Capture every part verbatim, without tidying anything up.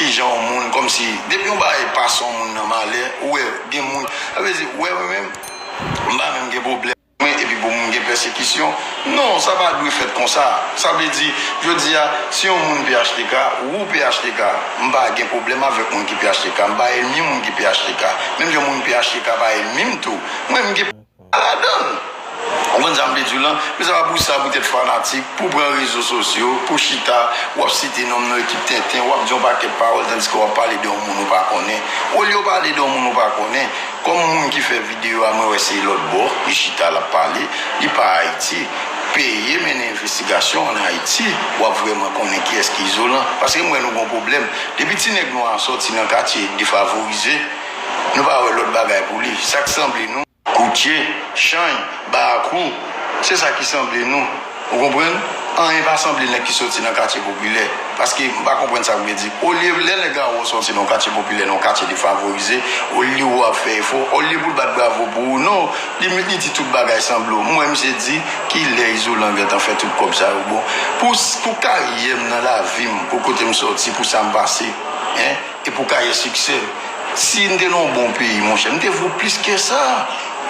Ki jan yon moun, kòmsi, depi yon bagay pase yon moun nan malè, ou wè, gen moun, sa vle di, ou wè, mwen menm, m pa menm gen pwoblèm, mwen, epi pou moun gen pèsekisyon. Non, sa pa dwe fèt konsa. Sa vle di, jodi a, si yon moun P H T K, ou P H T K, m pa gen pwoblèm avèk moun ki P H T K, m pa ènmi moun ki P H T K. Menm jan moun P H T K pa ènmi m tou. Mwen, m gen pa ladan l. Ou konprann sa m vle di w lan? Men se pa pou sa, poutèt fanatik, pou pran rezo sosyo, pou chita, w ap site non m nan ekip tenten, w ap di yon pakèt pawòl, tandiske w ap pale de yon moun ou pa konnen. Olye w pale de yon moun ou pa konnen, kòm moun ki fè videyo a, mwen wè se lòt bò, li chita, l ap pale, li pa Ayiti. Peye mennen envestigasyon ann Ayiti, w ap vrèman konnen kiyès ki Izolan. Paske m wè nou gon pwoblèm. Depi ti nèg nwa a sòti nan katye defavorize, nou pa wè lòt bagay pou li. Sa k sanble nou, koutje, chanj, barakou, se sa ki sanble nou. Ou konprann? Anyen pa sanble nèg ki soti nan katye popilè. Paske m pa konprann sa k vle di. Olye lè nèg a wè w soti nan yon katye popilè, nan yon katye defavorize, olye w ap fè efò, olye pou l bat bravo pou ou, non, li, li di tout bagay sanble w. M wè misye di, kilè Izolan gentan fè tout kòb sa yo bon? Pou, pou karyè m nan lavi m, pou kote m sòti, pou sa m pase, en? E pou karyè siksè. Si m te nan yon bon peyi, monchè, m te vo plis ke sa.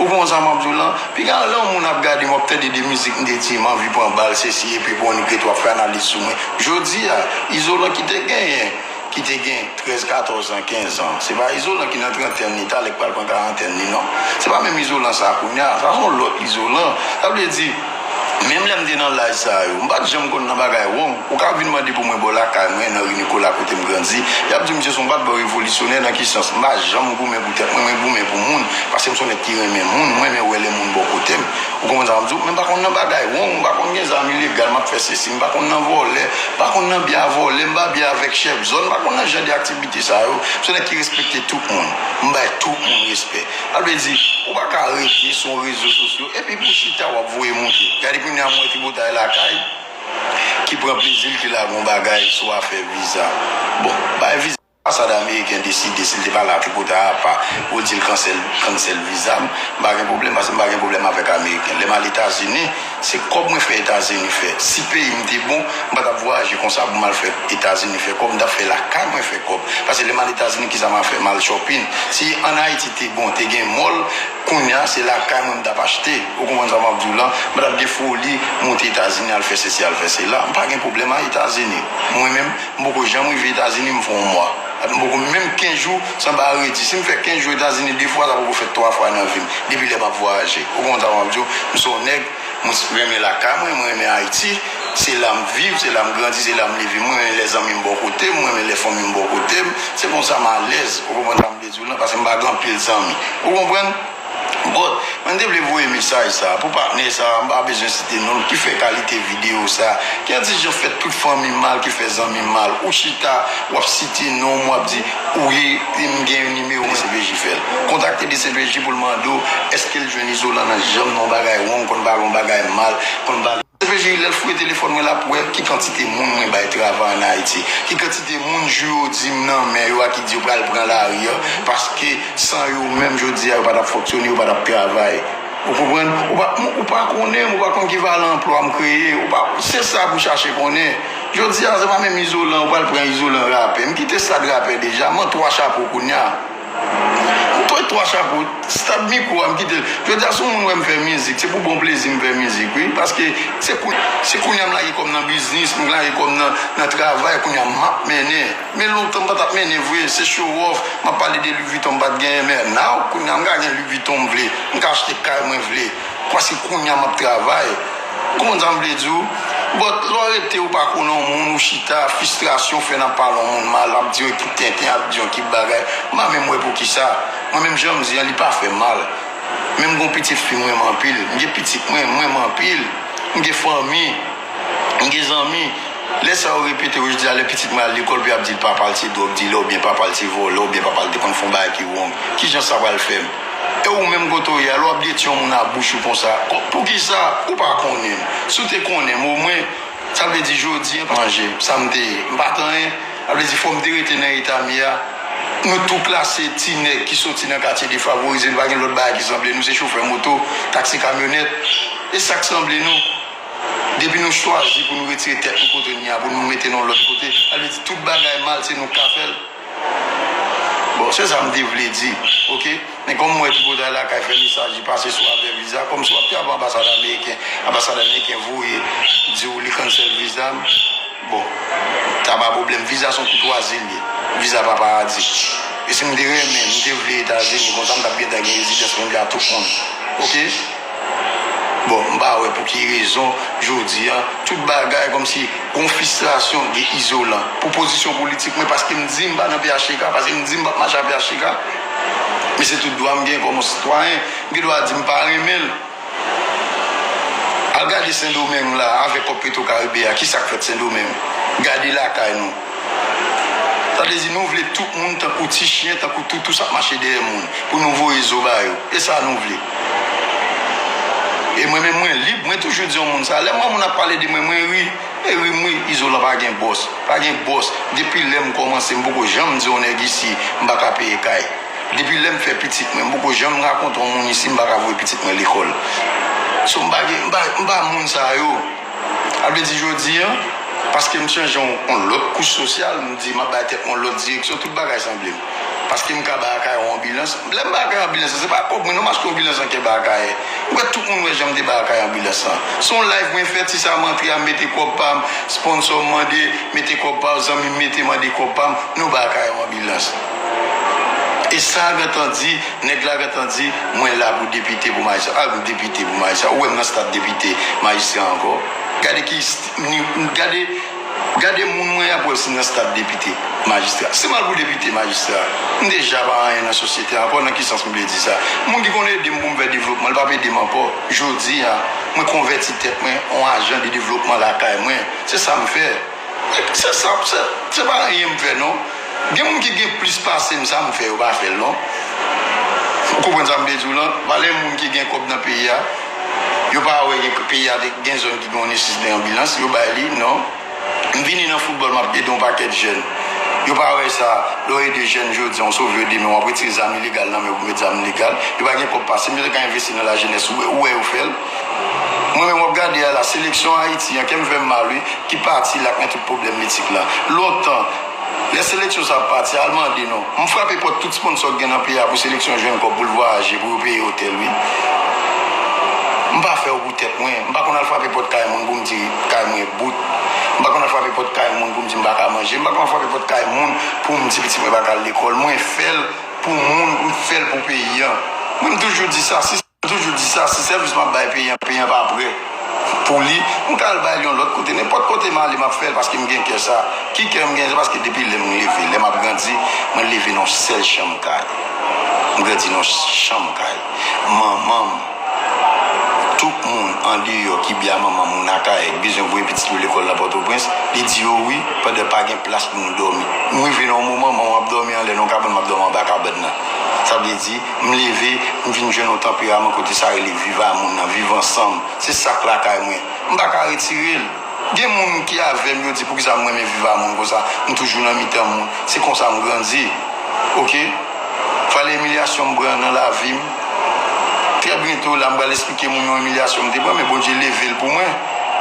Ou konprann sa m ap di w lan? Piga lè yon moun ap gade m, w ap tande de mizik m te di m anvi pran bal, sesi, epi pou yon nèg ret w ap fè analiz sou mwen. Jodi a, Izolan ki te genyen, ki te gen trèz, katòz an, kenz an. Se pa Izolan ki nan trantèn li, talè k pral pran karantèn li, non. Se pa menm Izolan sa a kounye a. Sa se yon lòt Izolan. Sa vle di, menm lè m te nan laj sa yo, m pa t janm konn nan bagay wrong. Ou ka vin mande pou mwen bò lakay mwen, nan ri Nikola kote m grandi. Y ap di, "Misye se yon bat bò revolisyonè." Nan ki sans? M pa janm goumen pou tèt mwen, mwen goumen pou moun. Paske m se yon nèg ki renmen moun, mwen renmen wè lè moun bò kote m. Ou konprann sa m ap di w? Men m pa konn nan bagay wrong, m pa konn gen zam ilegal, m ap fè sesi, m pa konn nan vòlè, m pa konn nan byen a vòlè, m pa byen avèk chèf zòn, m pa konn nan jan de aktivite sa yo. M se yon nèg ki respekte tout moun. M bay tout moun respè. Sa vle di, ou pa ka rete sou yon rezo sosyo, epi pou chita w ap voye moute. Gade kounye a m wè tripotay lakay, ki pran plezi l, ki lage yon bagay sou afè viza. Bon, bay viza. Anbasad ameriken deside, si l te pale a tripotay apa, pou l di l kansèl, kansèl viza m, m pa gen pwoblèm, paske m pa gen pwoblèm avèk ameriken. Lè m al Etazini, se kòb mwen fè Etazini fè. Si peyi m te bon, m pa t ap vwayaje konsa pou m al fè Etazini fè kòb, m t ap fè lakay mwen fè kòb. Paske lè m al Etazini, kisa m al fè? M al shopping. Si ann Ayiti te bon, te gen mall, kounye a, se lakay mwen m t ap achte. Ou konprann sa m ap di w lan? M pa t ap gen foli monte Etazini, al fè sesi, al fè sela. M pa gen pwoblèm ak Etazini. Mwen menm, m poko janm rive Etazini, m fè yon mwa. M poko menm kenz jou, san pa redi. Si m fè kenz jou Etazini de fwa, sa poko fèt twa fwa nan vi m, depi lè m ap vwayaje. Ou konprann sa m ap di w? M se yon nèg, mwen renmen lakay mwen, mwen renmen Ayiti. Se la m viv, se la m grandi, se la m leve. Mwen renmen lè zanmi m bò kote m, mwen renmen lè fanmi m bò kote m. Se konsa m alèz. Ou konprann sa m vle di w lan? Paske m pa gen anpil zanmi. Ou konprann? But, mwen te vle voye mesaj sa a pou patnè sa a, m pa bezwen site non l, ki fè kalite videyo sa a, ki an ti jan fè tout fanmi m mal, ki fè zanmi m mal. Ou chita, w ap site non m, w ap di, wi, m gen nimewo D C P J fè l. Kontakte D C P J pou l mande w, èske l jwenn Izolan nan janm nan yon bagay wrong, konn pale yon bagay mal, konn pale. D C P J, lè l fouye telefòn mwen, l ap wè ki kantite moun mwen bay travay ann Ayiti, ki kantite moun jou yo di m nan men yo a, ki di yo pral pran lari a, paske san yo menm, jodi a, yo pa t ap fonksyone, yo pa t ap travay. Ou konprann? Ou pa, ou pa konnen m, ou pa konn ki valè anplwa m kreye, ou pa, se sa pou chache konnen. Jodi a, se pa menm Izolan, ou pral pran Izolan rapè. M kite stad rapè deja, m an twa chapo kounye a. M pran twa chapo, stad mikwo a, m kite l. Jodi a, si yon moun wè m fè mizik, se pou bon plezi m fè mizik, wi. Paske se kou-, se kounye a m lage kò m nan biznis, m lage kò m nan, nan travay, kounye a m ap mennen. Men lontan m pa t ap mennen vre, se show off. M ap pale de Louis Vuitton m pa t genyen, men now, kounye a m ka gen Louis Vuitton m vle, m ka achte kay mwen vle. Paske kounye a m ap travay. Konprann sa m vle di w? But lè w rete ou pa konnen yon moun, ou chita, fristrasyon fè n ap pale yon moun mal, ap di yon ekip tenten, ap di yon ekip bagay. M pa menm wè poukisa. Mwen menm jan m di an, li pa fè m mal. Men m gon pitit fi m renmen anpil. M gen pitit mwen, m renmen anpil. M gen fanmi. M gen zanmi. Lè sa yo repete yo, jodi a lè pitit mwen al lekòl, pou y ap di l papa l se dwòg dilè, oubyen papa l se vòlè, oubyen papa l te konn fè yon bagay ki wrong. Kijan sa pral fè m? E ou menm kote w ye a, lè w ap detwi yon moun ak bouch ou konsa, ko-, poukisa ou pa konnen m? Si w te konnen m, omwen, sa vle di jodi a, manje, sa m te ye, m pa t anyen. Sa vle di fò m te rete nan eta m ye a. Nou tou klase ti nèg ki soti nan katye defavorize, nou pa gen lòt bagay ki sanble nou, se chofè moto, taksi, kamyonèt. E sa k sanble nou. Depi nou chwazi pou nou retire tèt nou kote n ye a, pou nou mete n yon lòt kote, sa vle di tout bagay mal, se nou k ka fè l. Bon, se sa m te vle di, oke? Men kòm m wè tripotay lakay fè mesaj li pase sou afè viza, kòmsi w ap travay anbasad ameriken, anbasad ameriken voye di w li cancel viza m, bon, sa pa pwoblèm. Viza se yon koutwazi l ye, viza pa paradi. E si m te renmen, m te vle Etazini, konsa m t ap gentan gen rezidans mwen la tout moun, oke? Bon, m pa wè pou ki rezon, jodi a, tout bagay kòmsi gon fristrasyon gen izolan pou pozisyon politik mwen, paske m di m pa nan P H T K, paske m di m p ap mache ak P H T K. Men se tout dwa m gen kòm yon sitwayen, m gen dwa di m pa renmen l. Al gade Sendomeng la, avèk kòb Petro Caribe a, kisa k fèt Sendomeng? Gade lakay nou. Sa vle di nou vle tout moun tankou ti chen, tankou toutou s ap mache dèyè moun, pou nou voye zo ba yo. E sa nou vle. E mwen menm mwen lib, mwen toujou di yon moun sa. Lè m wè moun ap pale de mwen, mwen ri. E ri m ri, izolan pa gen bòs. Pa gen bòs. Depi lè m kòmanse, m poko janm di yon nèg isi, m pa ka peye kay. Depi lè m fè pitit mwen, m poko janm rakonte yon moun isi, m pa ka voye pitit mwen lekòl. So, m pa gen, m pa, m pa moun sa yo. Sa vle di jodi a, paske m chanje yon, yon lòt kouch sosyal, m di m ap bay tèt mwen yon lòt direksyon, tout bagay sanble m. Paske m ka bay Akayè yon anbilans. Lè m bay Akayè anbilans, se pa kòb mwen non, m achte anbilans an kè bay Akayè. Ou wè tout moun wè jan m te bay Akayè anbilans lan. Se yon live mwen fè, ti sa m antre a, m mete kòb pa m, sponsò m mande, mete kòb pa w, zanmi m mete mande kòb pa m, nou bay Akayè yon anbilans. E sa gentan di, nèg la gentan di, mwen la pou depite, pou majistra. A, pou depite, pou majistra. Ou wè m nan stad depite, majistra ankò. Gade ki, gade, gade moun mwen y ap wè si nan stad depite, majistra. Si m al pou depite, majistra, m deja pa anyen nan sosyete ankò, nan ki sans m vle di sa? Moun ki konn ede m pou m fè devlopman, li p ap ede m ankò. Jodi a, mwen konvèti tèt mwen an ajan de devlopman lakay mwen. Se sa m fè. Se sa, se, se pa anyen m fè non. Gen moun ki gen plis pase m, sa m fè, yo pa fè l non. Ou konprann sa m vle di w lan? Pale moun ki gen kòb nan peyi a, yo pa wè gen peyi a gen zòn ki gen yon nesesite anbilans, yo bay li, non. M vini nan foutbòl, m ap ede yon pakèt jèn. Yo pa wè sa, lè w ede jèn jodi a, w sove yo demen, w ap retire zam ilegal nan men yo pou met zam legal. Yo pa gen kòb pase m, yo te ka envesti nan lajenès, ou wè, ou wè yo fè l. Mwen menm w ap gade a la, seleksyon Ayiti an, kè m fè m mal wi, ki pati la k nan tout pwoblèm litik la. Lontan, lè seleksyon sa ap pati, al mande non. M frape pòt tout sponsò k gen nan peyi a pou seleksyon jwenn kòb pou l vwayaje, pou yo peye otèl wi. M pa fè yo pou tèt mwen. M pa konn al frape pòt kay moun pou m di kay mwen bout. M pa konn al frape pòt kay moun pou m di m pa ka manje. M pa konn al frape pòt kay moun pou m di pitit mwen pa ka al lekòl. Mwen fè l pou moun, m fè l pou peyi an. Mwen m toujou di sa, si M toujou di sa, si sèvis m ap bay peyi an, peyi an pa prè pou li, m ka al bay li yon lòt kote. Nenpòt kote m ale, m ap fè l paske m gen kè sa. Ki kè m gen? Se paske depi lè m leve, lè m ap grandi, mwen leve nan yon sèl chanm kay. M grandi nan yon chanm kay. Manman m, tout moun andeyò ki byen a manman m, moun Akayè, ki bezwen voye pitit yo lekòl nan Pòtoprens, li di yo wi, pandan pa gen plas pou nou dòmi. M rive nan yon moman, manman m ap dòmi anlè nan yon kabann, m ap dòmi anba kabann nan. Sa vle di, m leve, m vin jwenn yon tanperaman kote sa rele viv a moun nan, viv ansanm. Se sa k lakay mwen. M pa ka retire l. Gen moun ki avè m, yo di poukisa m renmen viv a moun konsa. M toujou nan mitan moun. Se konsa m grandi. Oke? Fale imilyasyon m pran nan lavi m. Trè byento la, m pral esplike moun yon imilyasyon m te pran, men Bondye leve l pou mwen.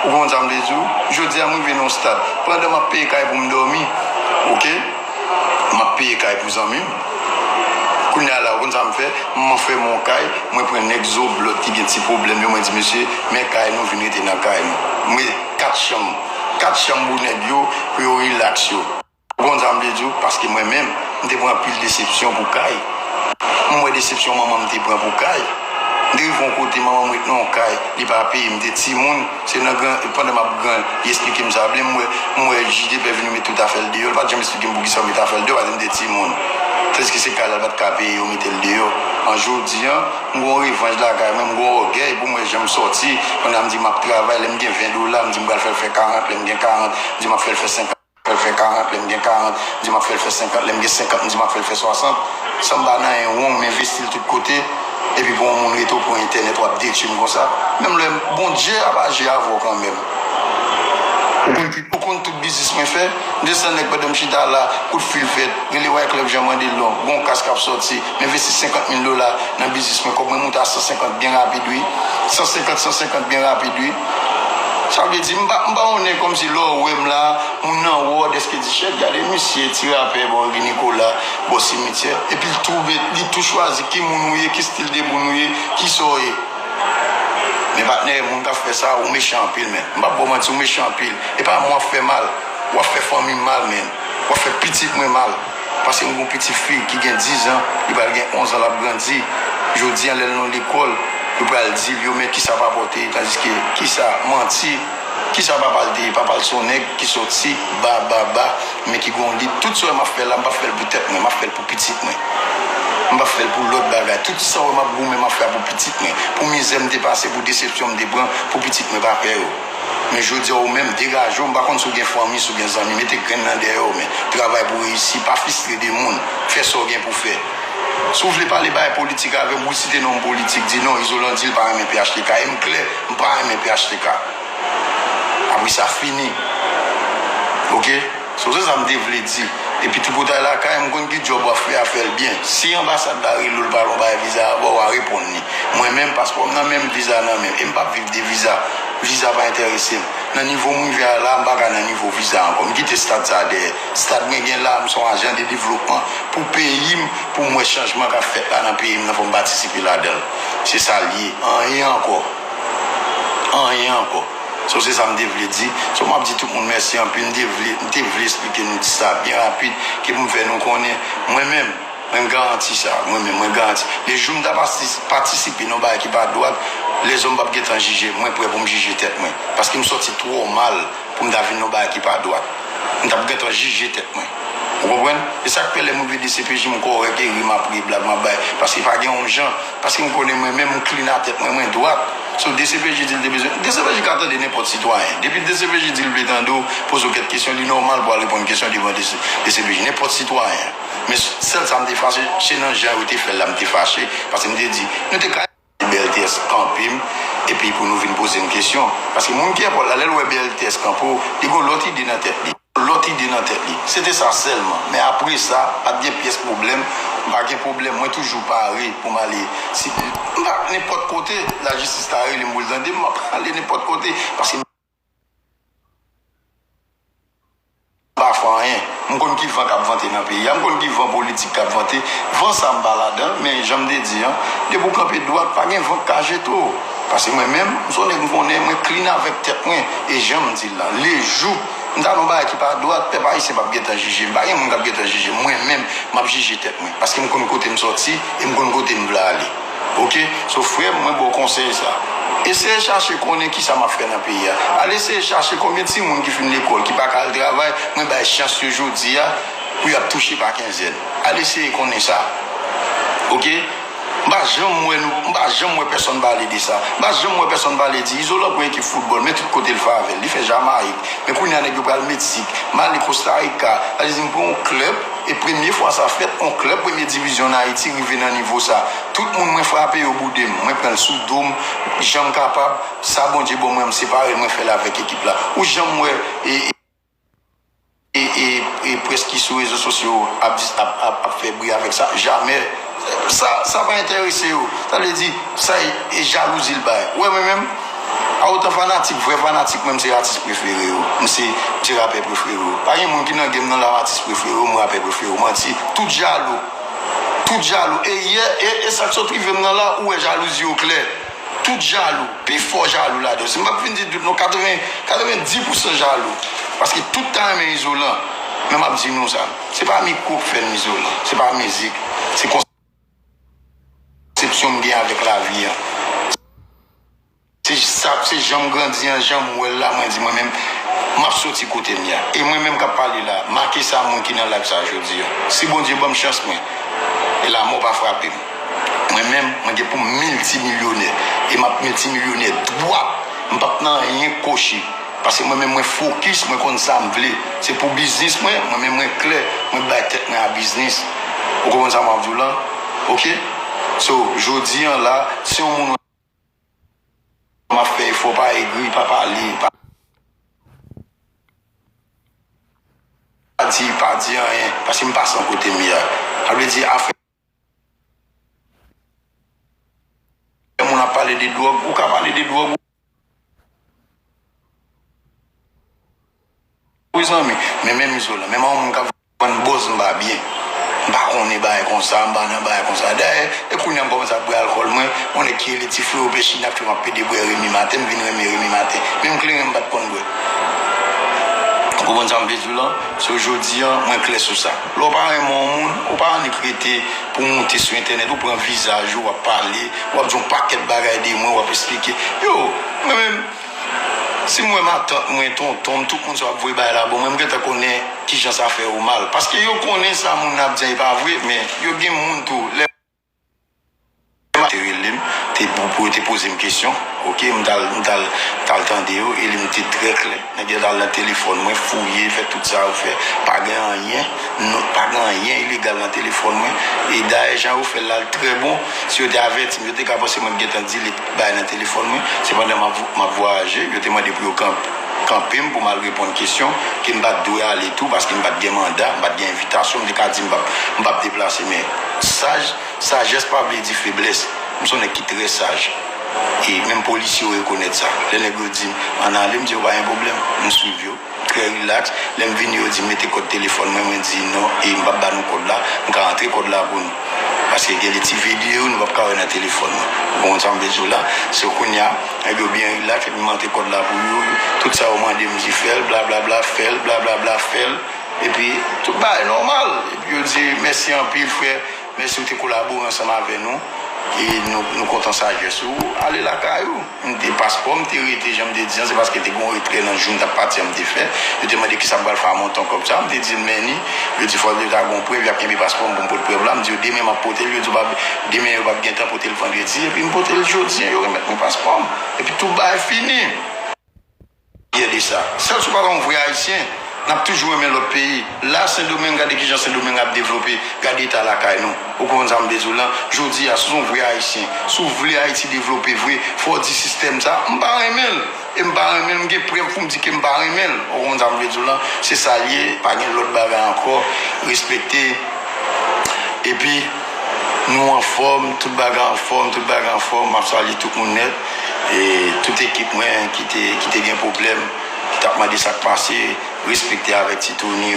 Ou konprann sa m vle di w? Jodi a, m rive nan yon stad. Pandan m ap peye kay pou m dòmi, oke? M ap peye kay pou zanmi m. Kounye a la, ou konn sa m fè? M fè m yon kay, mwen pran nèg Zoblòt ki gen ti pwoblèm yo, mwen di, mesye, men kay nou, vin rete nan kay nou. Mwen kat chanm, kat chanm pou nèg yo, pou yo rilaks yo. Ou konn sa m vle di w? Paske mwen menm, m te pran anpil desepsyon pou kay. M wè desepsyon manman m te pran pou kay. M te rive yon kote, manman m ret nan yon kay, li pa peye, m te timoun. Se nan gran, pandan m ap gran, li esplike m sa. Vle m wè, m wè J D P vin met tout afè l deyò. Li pa t janm esplike m poukisa yo met afè l deyò, paske m te timoun. Tandiske se kay la, li pa t ka peye, yo mete l deyò. An jodi a, m gon revanj lakay mwen, m gon ògèy pou m wè jan m sòti. Pandan m di m ap travay, lè m gen ven dola, m di m pral fè l fè karant, lè m gen karant, m di m ap fè l fè senkant. Fè l fè karant, lè m gen karant, m di m ap fè l fè senkant, lè m gen senkant, m di m ap fè l fè swasant. San m pa nan yon won, m envesti l tout kote, epi pou yon moun rete w pran entènèt, w ap detwi m konsa. Menm lè Bondye ap aji avè w kanmenm. Ou konn tout biznis mwen fè, m desann nèg pandan m chita la, kout fil fèt, rele Wyclef Jean mande l non, gon kas k ap sòti, m envesti senkant mil dola nan biznis mwen, kòb mwen moute a san senkant byen rapid wi, san senkant, san senkant byen rapid wi. Sa vle di, m pa, m pa konnen kòmsi lè w wè m la, moun nan wò, dèske di, "Chèf, gade misye, ti rapè, bò Guy Nicolas, bò simityè." Epi l tou met, li tou chwazi ki moun ou ye, ki stil de moun ou ye, kisa w ye. Men patnè, moun k ap fè sa, ou mechan anpil, men. M p ap ba w manti, ou mechan anpil. E pa mwen w ap fè mal. W ap fè fanmi m mal, men. W ap fè pitit mwen mal. Paske m gen yon pitit fi ki gen diz an, li pral gen onz an, l ap grandi. Jodi a, lè l nan lekòl, yo pral di l, yo, men kisa pa pote, tandiske kisa, manti, kisa papa l te ye, papa l se yon nèg ki soti ba, ba, ba, men ki gen yon lit. Tout sa w wè m ap fè la, m p ap fè l pou tèt mwen, m ap fè l pou pitit mwen. M p ap fè l pou lòt bagay. Tout sa w wè m ap goumen, m ap fè pou pitit mwen. Pou mizè m te pase, pou desepsyon m te pran, pou pitit mwen pa pè yo. Men jodi a, ou menm, degaje w, m pa konn si w gen fanmi, si w gen zanmi, mete grenn nan dèyè w, men travay pou reyisi, pa fistre de moun, fè sa w gen pou fè. Si w vle pale bagay politik avè m, ou site non m politik, di non, Izolan di l pa renmen P H T K, e m klè, m pa renmen P H T K. Apre sa fini. Oke? So, se sa m te vle di. Epi tripotay lakay, m konn ki djòb w ap fè a, fè l byen. Si anbasad la rele w, l pale yon bagay viza avè w, w a reponn li. Mwen menm, paspò m nan men m, viza nan men m. E m p ap viv de viza. Viza pa enterese m. Nan nivo m rive a la, m pa ka nan nivo viza ankò. M kite stad sa a dèyè. Stad mwen gen la, m se yon ajan de devlopman pou peyi m, pou m wè chanjman k ap fèt la nan peyi m nan, fò m patisipe ladan l. Se sa l ye. Anyen ankò. Anyen ankò. So, se sa m te vle di. So, m ap di tout moun mèsi anpil. M te vle, m te vle eksplike nou sa byen rapid, ke pou m fè nou konnen, mwen menm, mwen, m garanti sa. Mwen menm, mwen garanti. Lejou m ta pati-, patisipe nan bagay ki pa dwat, lèzòm p ap gentan jije m. Mwen prè pou m jije tèt mwen. Paske m sòti twò mal pou m ta vin nan bagay ki pa dwat. M t ap gentan jije tèt mwen. Ou konprann? E sa k fè lè m rive D C P J, m kòrèk, e ri, m ap ri, blag m ap bay. Paske pa gen yon jan. Paske m konnen mwen menm, m klin a tèt mwen, mwen dwat. So, D C P J di l te bezwen. D C P J ka tande nenpòt sitwayen. Depi D C P J di l vle tande w, poze w kèk kesyon, li nòmal pou w al reponn kesyon devan D C, D C P J. Nenpòt sitwayen. Men sèl sa m te fache, se nan jan yo te fè l la m te fache. Paske m te di, nou te ka B L T S kanpe m, epi pou nou vin poze m kesyon. Paske moun ki èpòt la, lè l wè B L T S kanpe w, li gen yon lòt ide nan tèt li. Lòt ide nan tèt li. Se te sa sèlman. Men apre sa, pa t gen pyès pwoblèm. M pa gen pwoblèm. Mwen toujou pare pou m ale. Si, m pa nenpòt kote, lajistis ta rele m pou l tande m, m ap ale nenpòt kote. Paske m pa fè anyen. M konn ki van k ap vante nan peyi a. M konn ki van politik k ap vante. Van sa m pa ladan, men jan m te di an, depi w kanpe dwat, pa gen van k ka jete w. Paske mwen menm, m se yon nèg m konnen, mwen klin avèk tèt mwen. E jan m di l lan, lejou m ta nan yon bagay ki pa dwat, pèp ayisyen p ap gentan jije m. Pa gen moun k ap gentan jije m. Mwen menm, m ap jije tèt mwen. Paske m konn kote m sòti e m konn kote m vle ale. Oke? So, frè m, mwen ba w konsèy sa. Eseye chache konnen kisa m ap fè nan peyi a. Al eseye chache konbyen timoun ki fin lekòl, ki pa ka al travay, mwen bay chans yo jodi a pou y ap touche pa kenzèn. Al eseye konnen sa. Oke? M pa janm wè nou, m pa janm wè pèsonn pale de sa. M pa janm wè pèsonn pale di Izolan pran ekip foutbòl, men tout kote l fè avè l. Li fè Jamayik. Men kounye a nèg yo pral Meksik. M ale Kosta Rika. Sa vle di m pran yon klèb, e premye fwa sa fèt, yon klèb premye divizyon ann Ayiti rive nan nivo sa. Tout moun mwen frape yo boude m. Mwen pran l sou do m, jan m kapab. Sa Bondye ban mwen, m separe l, mwen fè l avèk ekip la. Ou janm wè, e, e, e, e, e près ki sou rezo sosyo ap, ap, ap, ap fè bri avèk sa? Jamè. Sa, sa pa enterese yo. Sa vle di, sa e, e jalouzi l bay. Ou wè mwen menm, a otan fanatik, vrè fanatik mwen, m se atis prefere yo. M se, m se rapè prefere yo. Pa gen moun ki nan game nan la, atis prefere yo, m rapè prefere yo. Manti. Tout jalou. Tout jalou. E yè, e, e sa k sot rive m nan la, ou wè jalouzi yo klè. Tout jalou. Pi fò jalou ladan yo. Si m p ap vin di tout non, katreven, katrevenndis pousan jalou. Paske tout ta renmen Izolan. Men m ap di nou sa. Se pa mikwo k fè m Izolan. Se pa mizik. Se konsepsyon m gen avèk lavi a. Se sa, se jan m grandi an, jan m wè l la, mwen di mwen menm, m ap soti kote m ye a. E mwen menm k ap pale la, make sa moun ki nan live sa jodi a. Si Bondye ban m chans mwen, e lanmò pa frape m. Mwen menm, mwen gen pou m miltimilyonè. E m ap miltimilyonè dwat. M p ap nan anyen kochi. Paske mwen menm mwen fokis, mwen konn sa m vle. Se pou biznis mwen, mwen menm mwen klè, mwen bay tèt mwen a biznis. Ou konprann sa m ap di w lan? Oke? So, jodi an la, si yon moun M ap fè efò, pa egri, pa pale, pa di, pa di anyen, paske m pa san kote m ye a. Sa vle di, afè moun ap pale de dwòg, ou ka pale de dwòg, Mezanmi, men menm Izolan, menm yon moun k ap vann bòz, m pa byen. M pa konnen bagay konsa, m pa nan bagay konsa. Dayè, e kounye a m kòmanse ap bwè alkòl mwen, yon nèg ki rele Ti Frero Pechi, n ap fè m ap pede bwè Remy Martin, m vin renmen Remy Martin. Menm kleren m pa t konn bwè. Ou konprann sa m vle di w lan? So, jodi a, mwen klè sou sa. Lè w pa renmen yon moun, ou pa annik rete pou w moute sou entènèt, ou pran vizaj ou, w ap pale, w ap di yon pakèt bagay de mwen, w ap esplike. Yo, mwen menm, si m wè matant mwen, tonton m, tout moun sa w ap voye bagay la ban mwen, m gentan konnen kijan sa fè yo mal. Paske yo konnen sa moun nan ap di an e pa vre, men yo gen moun tou. Lè te rele m, te pou, pou yo te poze m kesyon, oke, m t al, m t al, m t al tande yo, e li m te trè klè. Nèg yo t al nan telefòn mwen, fouye, fè tout sa yo fè. Pa gen anyen, non, pa gen anyen ilegal nan telefòn mwen. E dayè, jan yo fè l la, l trè bon. Si yo te avèti m, yo te ka panse mwen t gentan delete bagay nan telefòn mwen. Se pandan m ap, m ap vwayaje, yo te mande pou yo kanpe, kanpe m pou m al reponn kesyon, ke m pa t dwe ale tou, paske m pa t gen manda, m pa t gen envitasyon, m te ka di m p ap, m p ap deplase, men saj, sajès pa vle di feblès. M se yon nèg ki trè saj. E menm polisye yo rekonèt sa. Lè nèg yo di m, "Ann ale," m di yo, "Pa gen pwoblèm." M swiv yo. Trè rilaks. Lè m vini, yo di m, "Mete kòd telefòn mwen." Mwen di, "Non, e m p ap ba nou kòd la. M ka antre kòd la pou nou." Paske gen de ti videyo nou p ap ka wè nan telefòn nou. Ou konprann sa m vle di w la? Se kounye a, nèg yo byen rilaks, epi m antre kòd la pou yo. Tout sa yo mande m di, "Fè l, blablabla, fè l, blablabla, fè l." Epi, tout bagay nòmal. Epi yo di, "Mèsi anpil, frè." Mèsi ou te kolabore ansanm avè nou. E nou, nou kontan sajès ou. Ale lakay ou. M te paspò m te rete, jan m te di an, se paske te gen yon retrè nan jou m t ap pati an m te fè. Yo te mande kisa m pral fè a montan kòb sa. M te di l, "Meni." Yo di, "Fò yo ta gen yon prèv, y ap kenbe paspò m pou m pote prèv la." M di yo, "Demen m ap pote l." Yo di, "Pa, demen yo p ap gen tan pote l vandredi." Epi m pote l jodi an, yo remèt mwen paspò m. Epi tout bagay fini. Fyè de sa. Sèl si w pa t yon vrè Ayisyen, n ap toujou renmen lòt peyi. La, Sendomeng, gade kijan Sendomeng ap devlope, gade eta lakay nou. Ou konprann sa m vle di w lan? Jodi a, si w se yon vrè Ayisyen, si w vle Ayiti devlope vre, fò w di sistèm sa, "M pa renmen l." E m pa renmen l, m gen prèv pou m di ke m pa renmen l. Ou konprann sa m vle di w lan? Se sa l ye, pa gen lòt bagay ankò. Respekte. Epi, nou anfòm, tout bagay anfòm, tout bagay anfòm. M ap salye tout moun nèt. E tout ekip mwen ki te, ki te gen pwoblèm, ki t ap mande sa k pase, respekte avèk Ti Tony,